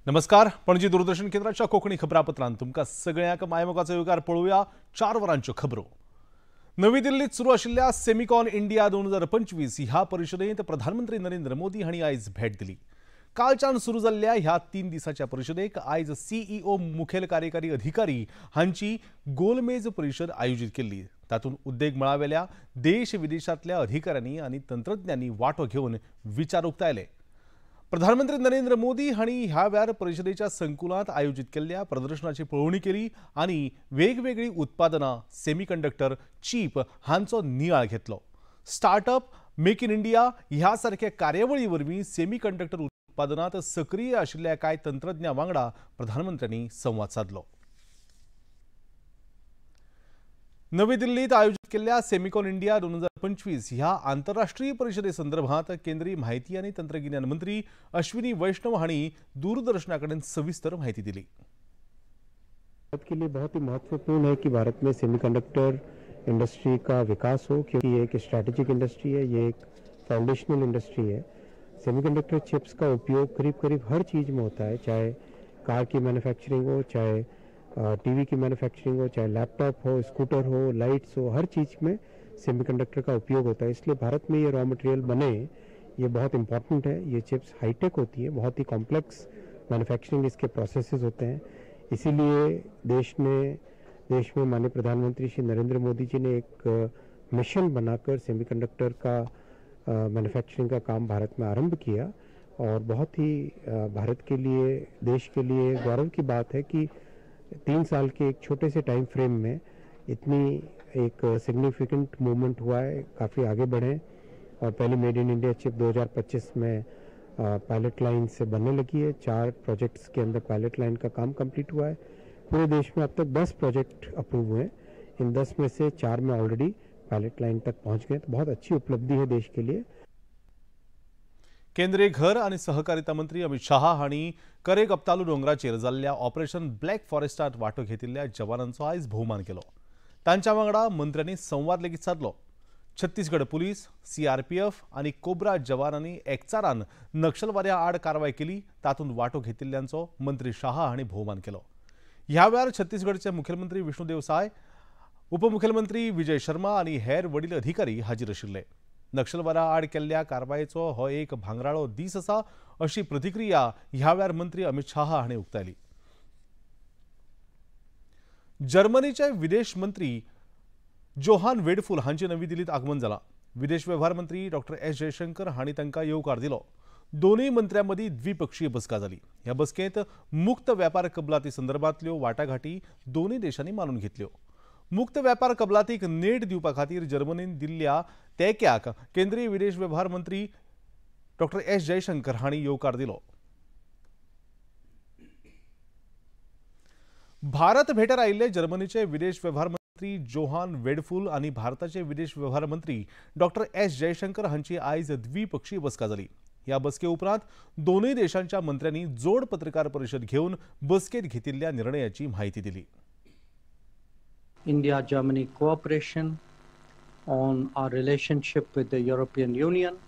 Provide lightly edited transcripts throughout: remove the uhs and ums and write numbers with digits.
नमस्कार, पणजी दूरदर्शन केंद्राच्या कोंकणी खबरापत्रांत तुमकां सगळ्यांक मायमोगाचो येवकार. पळोवया 4 वरांच्यो खबरो. नवी दिल्लीत सुरू आशिल्ल्या सेमिकॉन इंडिया 2025 ह्या परिशदेंत प्रधानमंत्री नरेंद्र मोदी हांणी आयज भेट दिली. कालच्यान सुरू जाल्ल्या ह्या 3 दिसांच्या परिशदेक आयज सीईओ मुखेल कार्यकारी अधिकारी हांची गोलमेज परिशद आयोजीत केल्ली. तातूंत उद्देग मळावेल्या देश विदेशांतल्या अधिकाऱ्यांनी आनी तंत्रज्ञांनी वांटो घेवन विचार उक्तायले. प्रधानमंत्री नरेंद्र मोदी हांणी ह्या वेळार परिशदेच्या संकुलांत आयोजीत केल्ल्या प्रदर्शनाची पळोवणी केली आनी वेगवेगळी उत्पादनां, सेमीकंडक्टर, चीप हांचो नियाळ घेतलो. स्टार्टअप, मेक इन इंडिया ह्या सारक्या कार्यावळी वरवीं सेमीकंडक्टर उत्पादनांत सक्रीय आशिल्ल्या कांय तंत्रज्ञां वांगडा प्रधानमंत्र्यांनी संवाद सादलो. नवी दिल्लीत आयोजित केल्ल्या सेमिकॉन इंडिया 2025 ह्या आंतरराष्ट्रीय परिशदे संदर्भात केंद्रीय माहिती आनी तंत्रगिन्यान मंत्री अश्विनी वैष्णव हांणी दूरदर्शना कडेन सविस्तर माहिती दिली. भारत के लिए बहुत ही महत्वपूर्ण है कि भारत में सेमीकंडक्टर इंडस्ट्री का विकास हो, क्योंकि ये एक स्ट्रैटेजिक इंडस्ट्री है, ये एक फाउंडेशनल इंडस्ट्री है. सेमीकंडक्टर चिप्स का उपयोग करीब करीब हर चीज़ में होता है, चाहे कार की मैन्युफैक्चरिंग हो, चाहे टीवी की मैन्युफैक्चरिंग हो, चाहे लैपटॉप हो, स्कूटर हो, लाइट्स हो, हर चीज़ में सेमीकंडक्टर का उपयोग होता है. इसलिए भारत में ये रॉ मटेरियल बने ये बहुत इम्पॉर्टेंट है. ये चिप्स हाईटेक होती है, बहुत ही कॉम्प्लेक्स मैन्युफैक्चरिंग इसके प्रोसेसेस होते हैं. इसीलिए देश में माननीय प्रधानमंत्री श्री नरेंद्र मोदी जी ने एक मिशन बनाकर सेमीकंडक्टर का मैन्युफैक्चरिंग का काम भारत में आरंभ किया और बहुत ही भारत के लिए, देश के लिए गौरव की बात है कि 3 साल के एक छोटे से टाइम फ्रेम में इतनी एक सिग्निफिकेंट मूवमेंट हुआ है, काफ़ी आगे बढ़े और पहली मेड इन इंडिया चिप 2025 में पायलट लाइन से बनने लगी है. 4 प्रोजेक्ट्स के अंदर पायलट लाइन का काम कंप्लीट हुआ है. पूरे देश में अब तक 10 प्रोजेक्ट अप्रूव हुए हैं. इन 10 में से 4 में ऑलरेडी पायलट लाइन तक पहुंच गए, तो बहुत अच्छी उपलब्धि है देश के लिए. केंद्रीय घर आनी सहकारिता मंत्री अमित शाह हांणी करेगप्तालू दोंगराचेर जाल्ल्या ऑपरेशन ब्लॅक फॉरेस्टांत वांटो घेतिल्ल्या जवानांचो आयज भोवमान केलो. तांच्या वांगडा मंत्र्यांनी संवाद लेगीत सादलो. छत्तीसगड पुलीस, सीआरपीएफ आनी कोब्रा जवानांनी एकचारान नक्षलवाद्या आड कारवाय केली, तातूंत वांटो घेतिल्ल्यांचो मंत्री शाह हांणी भोवमान केलो. ह्या वेळार छत्तीसगडचे मुखेलमंत्री विष्णुदेव साय, उपमुखेलमंत्री विजय शर्मा आनी हेर वडील अधिकारी हाजीर आशिल्ले. नक्षलवादा आड केल्ल्या कारवायेचो हो एक भांगराळो दीस आसा अशी प्रतिक्रिया ह्या वेळार मंत्री अमित शाह हांणी उक्तायली. जर्मनीचे विदेश मंत्री जोहान वेडफूल हांचे नवी दिल्लीत आगमन जालां. विदेश वेव्हार मंत्री डॉक्टर एस जयशंकर हांणी तांकां येवकार दिलो. दोनूय मंत्र्यां मदीं द्विपक्षीय बसका जाली. ह्या बसकेंत मुक्त व्यापार कबलाती संदर्भांतल्यो वाटाघाटी दोनूय देशांनी मानून घेतल्यो. मुक्त व्यापार कबलातीक नेट दिवपा खातीर जर्मनीन दिल्ल्या तेक्याक केंद्रीय विदेश वेव्हार मंत्री डॉक्टर एस जयशंकर हांणी येवकार दिलो. भारत भेटेर आयिल्ले जर्मनीचे विदेश वेव्हार मंत्री जोहान वेडफूल आनी भारताचे विदेश वेव्हार मंत्री डॉक्टर एस जयशंकर हांची आयज द्विपक्षीय बसका जाली. ह्या बसके उपरांत दोनूय देशांच्या मंत्र्यांनी जोड पत्रकार परिशद घेवन बसकेंत घेतिल्ल्या निर्णयाची म्हायती दिली. India-Germany cooperation, on our relationship with the European Union,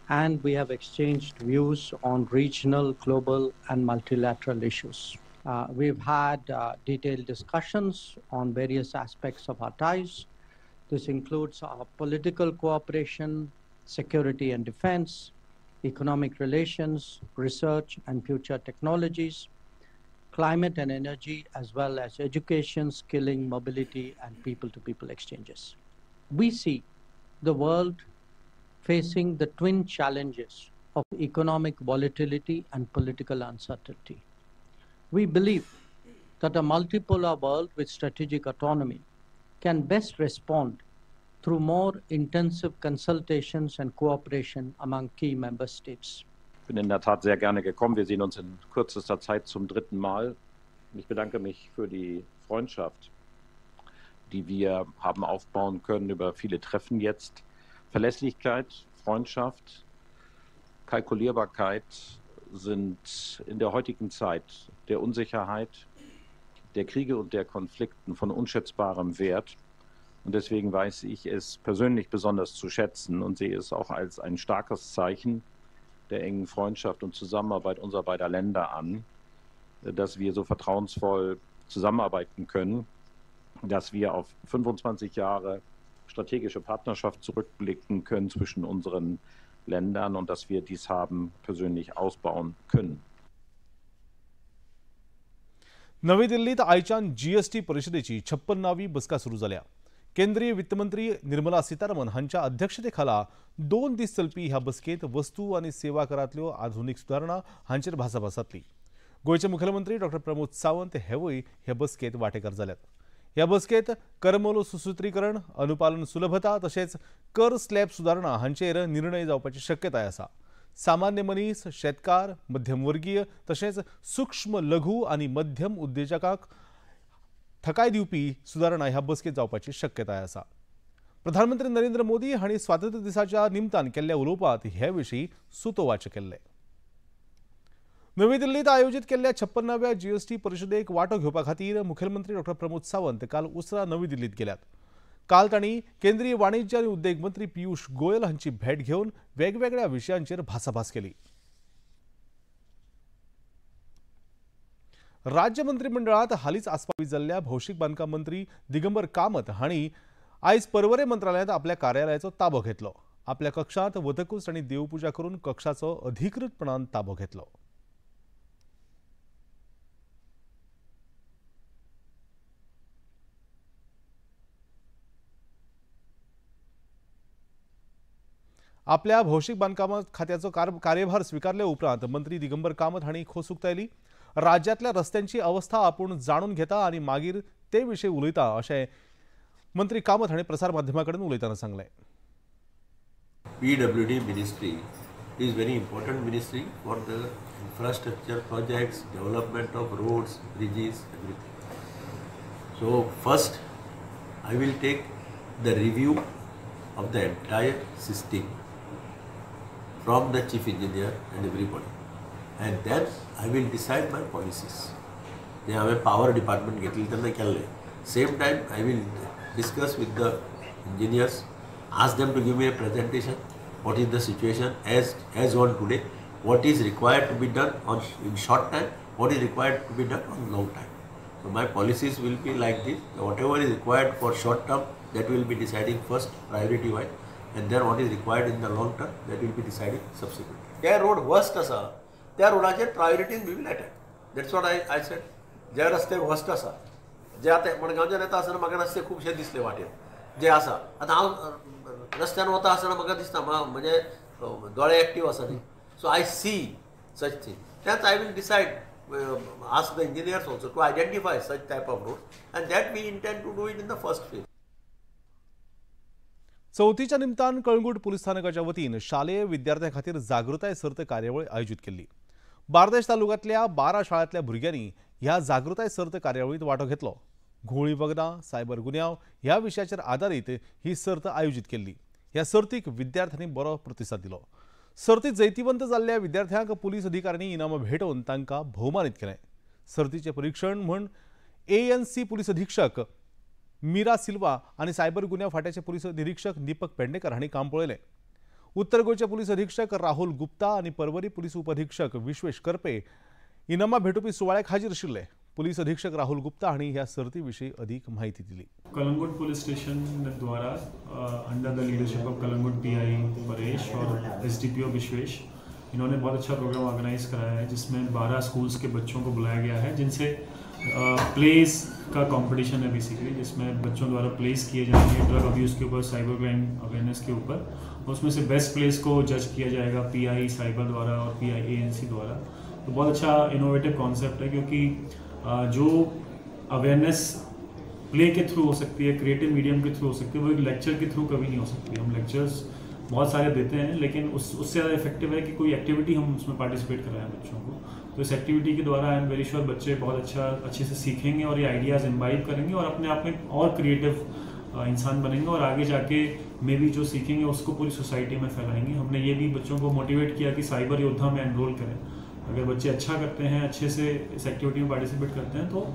and we have exchanged views on regional, global, and multilateral issues. We've had detailed discussions on various aspects of our ties. This includes our political cooperation, security and defense, economic relations, research and future technologies, climate and energy, as well as education, skilling, mobility, and people-to-people exchanges. We see the world facing the twin challenges of economic volatility and political uncertainty. We believe that a multipolar world with strategic autonomy can best respond through more intensive consultations and cooperation among key member states. Ich bin in der Tat sehr gerne gekommen. Wir sehen uns in kürzester Zeit zum 3. Mal. Ich bedanke mich für die Freundschaft, die wir haben aufbauen können über viele Treffen jetzt. Verlässlichkeit, Freundschaft, Kalkulierbarkeit sind in der heutigen Zeit der Unsicherheit, der Kriege und der Konflikten von unschätzbarem Wert. Und deswegen weiß ich es persönlich besonders zu schätzen und sehe es auch als ein starkes Zeichen der engen Freundschaft und Zusammenarbeit unserer beider Länder an, dass wir so vertrauensvoll zusammenarbeiten können, dass wir auf 25 Jahre strategische Partnerschaft zurückblicken können zwischen unseren Ländern und dass wir dies haben persönlich ausbauen können. नवी दिल्लीत आयच्यान GST परिषदेची 56वी बसका सुरू जाल्या. केंद्रीय वित्तमंत्री निर्मला सीतारमन हांच्या अध्यक्षतेखाला 2 दीस चलपी ह्या बसकेत वस्तू आनी सेवा करांतल्यो आधुनिक सुदारणा हांचेर भासाभास जातली. गोंयचे मुखेलमंत्री डॉक्टर प्रमोद सावंत हेवूय हे बसकेत वांटेकार जाल्यात. ह्या बसकेत करमोल सुसूत्रीकरण, अनुपालन सुलभता तशेंच कर स्लॅब सुदारणा हांचेर निर्णय जावपाची शक्यताय आसा. सामान्य मनीस, शेतकार, मध्यमवर्गीय तशेंच सूक्ष्म, लघु आनी मध्यम उद्देजकांक थकाय दिवपी सुदारणा ह्या बसकेत जावपाची शक्यताय आसा. प्रधानमंत्री नरेंद्र मोदी हांणी स्वातंत्र्य दिसाच्या निमतान केल्ल्या उलोवपांत हे विशीं सुतोवाच केल्लें. नवी दिल्लीत आयोजीत केल्ल्या 56व्या जीएसटी परिषदेक वांटो घेवपा खातीर मुखेलमंत्री डॉक्टर प्रमोद सावंत काल उसरां नवी दिल्लीत गेल्यात. काल तांणी केंद्रीय वाणिज्य आनी उद्देग मंत्री पियूष गोयल हांची भेट घेवन वेगवेगळ्या विशयांचेर भासाभास केली. राज्य मंत्रिमंडळात हालींच आस्पावीत जाल्ल्या भौशीक बांदकाम मंत्री दिगंबर कामत हांणी आयज पर्वरे मंत्रालयांत आपल्या कार्यालयाचो ताबो घेतलो. आपल्या कक्षांत वतकूच तांणी देवपुजा करून कक्षाचो अधिकृतपणान ताबो घेतलो. आपल्या भौशीक बांदकाम खात्याचो कार्यभार स्वीकारले उपरांत मंत्री दिगंबर कामत हांणी खोस उक्तायली. राज्यांतल्या रस्त्यांची अवस्था आपूण जाणून घेता आनी मागीर ते विशीं उलयता अशें मंत्री कामत हांणी प्रसार माध्यमां कडेन उलयतना सांगलें. PWD ministry is very important ministry for the infrastructure projects, development of roads, bridges, everything. So first I will take the review of the entire system from the chief engineer and everybody, and then I will decide my policies. जे हांवें power department घेतली तेन्ना केल्लें. Same time I will discuss with the engineers, ask them to give me a presentation, what is the situation as on today, what is required to be done on in short time, what is required to be done on long time. So my policies will be like this. Whatever is required for short term, that will be deciding first priority wise, and then what is required in the long term, that will be deciding subsequently. Their road worst asa, त्या रोडाचेर priorities we will attack. That's what I said. जे रस्ते worst आसा, जे आतां मडगांवच्यान येता आसतना म्हाका रस्ते खुबशे दिसले वाटेर जे आसा. आतां हांव रस्त्यान वता आसतना म्हाका दिसता म्हणजे दोळे एक्टीव आसा न्ही, so I see such thing. तेच I will decide, ask the engineers also to identify such type of road, and that we intend to do it in the first phase. चवथीच्या निमतान कळंगूट पुलीस स्थानकाच्या वतीन शालेय विद्यार्थ्यां खातीर जागृताय सर्त कार्यावळ आयोजीत केल्ली. बार्देश तालुक्यांतल्या 12 शाळांतल्या भुरग्यांनी ह्या जागृताय सर्त कार्यावळींत वांटो घेतलो. घोळी वखदां, सायबर गुन्यांव ह्या विशयाचेर आदारीत ही सर्त आयोजीत केल्ली. ह्या सर्तीक विद्यार्थ्यांनी बरो प्रतिसाद दिलो. सर्तीत जैतिवंत जाल्ल्या विद्यार्थ्यांक पुलीस अधिकाऱ्यांनी इनामां भेटोवन तांकां भोवमानीत केलें. सर्तीचें परिक्षण म्हूण ANC police अधीक्षक मीरा सिल्वा आनी सायबर गुन्यांव फांट्याचे पुलीस निरीक्षक दीपक पेडणेकर हांणी काम पळयलें. उत्तर गोंयचे पुलीस अधीक्षक राहुल गुप्ता आनी पर्वरी पुलीस उपअधीक्षक विश्वेश करपे इनामां भेटोवपी सुवाळ्याक हाजीर आशिल्ले. पुलीस अधीक्षक राहुल गुप्ता हांणी ह्या सर्ती विशीं अधिक माहिती दिली. कलंगुट पुलिस स्टेशन द्वारा under the leadership of Calangute PI Paresh Aur SDPO Vishwesh, इन्होंने बहुत अच्छा प्रोग्राम ऑर्गेनाइज कराया है, जिसमें 12 स्कूल्स के बच्चों को बुलाया गया है, जिनसे प्लेस का कंपटीशन है बेसिकली, जिसमें बच्चों द्वारा प्लेस किए जाएंगे ड्रग अब्यूज़ के ऊपर, साइबर क्राइम अवेयरनेस के ऊपर. उसमें से बेस्ट प्लेस को जज किया जाएगा पीआई साइबर द्वारा और पीआई एएनसी द्वारा. तो बहुत अच्छा इनोवेटिव कॉन्सेप्ट है, क्योंकि जो अवेयरनेस प्ले के थ्रू हो सकती है, क्रिएटिव मीडियम के थ्रू हो सकती है, वो एक लेक्चर के थ्रू कभी नहीं हो सकती. हम लेक्चर्स बहुत सारे देते हैं, लेकिन उससे ज़्यादा इफेक्टिव है कि कोई एक्टिविटी हम उसमें पार्टिसिपेट कराएं बच्चों को. तो इस एक्टिविटी के द्वारा I am very sure बच्चे बहुत अच्छे से सीखेंगे और ये आइडियाज़ इम्बाइब करेंगे और अपने आप में और क्रिएटिव इंसान बनेंगे और आगे जाके मे भी जो सीखेंगे उसको पूरी सोसाइटी में फैलाएंगे. हमने ये भी बच्चों को मोटिवेट किया कि साइबर योद्धा में एनरोल करें. अगर बच्चे अच्छा करते हैं, अच्छे से इस एक्टिविटी में पार्टिसिपेट करते हैं, तो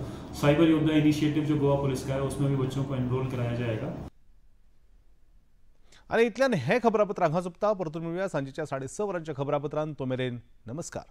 साइबर योद्धा इनिशिएटिव जो गोवा पुलिस का है उसमें भी बच्चों को एनरोल कराया जाएगा. आनी इतल्यान हें खबरापत्र हांगा सोंपता. परतून मेळुया सांजेच्या 6:30 वरांच्या खबरापत्रान. तो मेरेन नमस्कार.